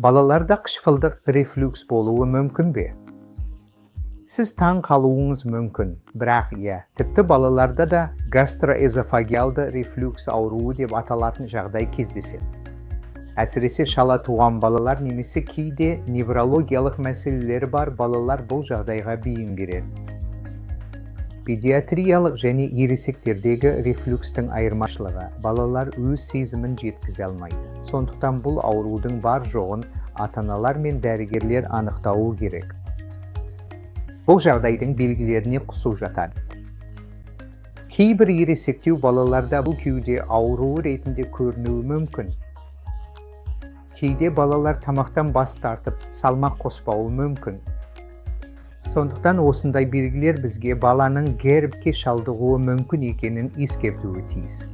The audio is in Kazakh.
Балаларда қышқылдық рефлюкс болуы мүмкін бе? Сіз таң қалуыңыз мүмкін, бірақ иә, тіпті балаларда да гастроэзофагеалды рефлюкс ауруы деп аталатын жағдай кездеседі. Әсіресе шала туған балалар немесе кейде неврологиялық мәселелері бар балалар бұл жағдайға бейімдереді. Педиатриялық және ересектердегі рефлюкстің айырмашылығы: балалар өз сезімін жеткізе алмайды. Сондықтан бұл аурудың бар жоғын ата-аналар мен дәрігерлер анықтауы керек. Бұл жағдайдың белгілеріне құсу жатады. Кейбір ересектеу балаларда бұл кеуде ауруы ретінде көрінуі мүмкін. Кейде балалар тамақтан бас тартып, салмақ қоспауы мүмкін. Сондықтан осындай белгілер бізге баланың ГЭРБ-ке шалдығуы мүмкін екенін ескертуі тиіс.